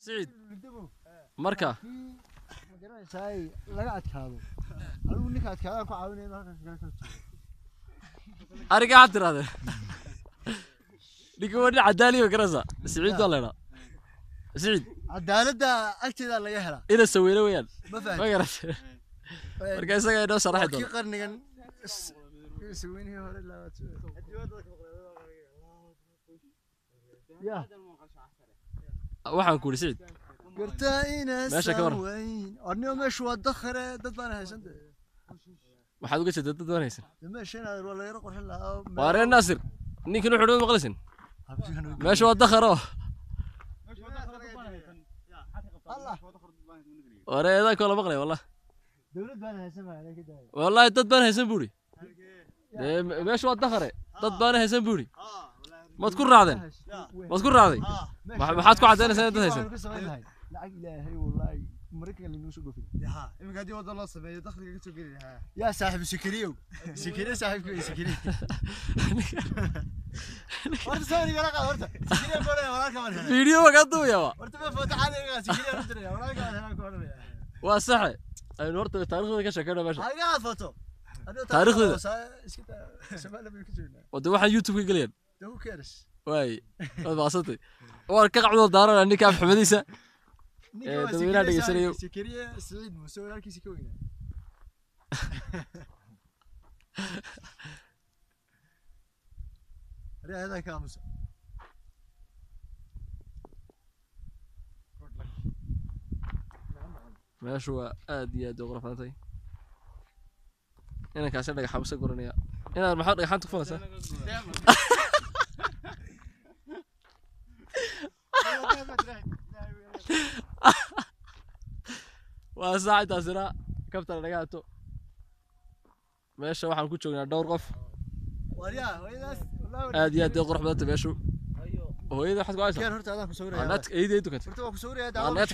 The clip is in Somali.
Siciid marka ma garanaysaa laga adkaado anigu ninka adkaadaan ku caawinaya inuu halkaas kala soo jeedo. Ariga waxaad tirahdeen ninka waa nin cadaaliya, ma garanaysaa? Siciid waa laydhaa Siciid. Cadaaladda agteeda laga helaa. Ina saweyne weeyaan. Ma ma fahanti? Garatay? Marka isaga inoo sharaxi waa kii doona. Qarnigan saweynihii hore labaad ya. Waxaan ku idhi Siciid, gartaa ina meesha ka waran. Saweyn arniyo meeshu waa dakhre, dad baana haysan dee. Waxaad uga jeedaa dad baan haysan. Dee meesha inaad waa la yaro qurxin lahaa. Waa reer Naasir ninkan wuxuu dhan maqlaysin. Meesha waa dakharo. Allah. Waa reer eedaa koola maqlay wallah. Dowlad baana haysan baa ka daaya. Wallahi dad baan haysan buuri. Dee meesha waa dakhare, dad baana haysan buuri. Maad ku raacdeen? Maad ku raacday? Maxaad ku caddaynaysaa inaad dad haysan? Waxaan ku samayn lahay lacag ilaahay, wallahi Maraykanka laynoo soo dhoofin. Iminka haddii wadda loo sameeyo dakhliga ka soo geli lahaa. Yaa saaxiib Sikiriyow, Sikiriyo saaxiibka wey, Sikiriyo horta sawir igala qaad, horta Sikiriyo ku odhanaya walaalka baan helay. Fiidiyo waa kaa duubaya waa. Horta ma foto caadi iga qaad, Sikiriyo ku diraya walaalka baan helaan ku odhanaya. Waa saxe, aynu horta taariikhda ka sheekayno meesha. Ha iga qaad foto. Anigoo Taariikhdeeda? Iska daa, Soomaaliya baynu ku joognaa. Wade waxaan YouTube ka gelayaan. Dee who cares? Waay waad macsantay, waan ka qacdoo daarana ninka afxumadiisa. Ninka Ee, waa dadweynaha Sikiriyo dhegeysanayo. Sikiriyo Siciid Muuse walaalkiisa ka weynaa. Ariga ka aamusa. Meeshu waa aad iyo aad u qurux badan tahay. Inankaasi dhagaxa buse guranaya. Inaad maxaad dhagaxaanta ku falaysaa? Waa saac intaasina kabtana naga hato. Meesha waxaan ku joognaa dhowr qof. Waryaa hooyadaas wallahi. Aad iyo aad u qurux badan tahay meeshu. Hooyada waxaad ku haysaa Keen horta adaan ku sawiraya. Anaad eeday dukantay. Horta waa ku sawiraya. Anaad.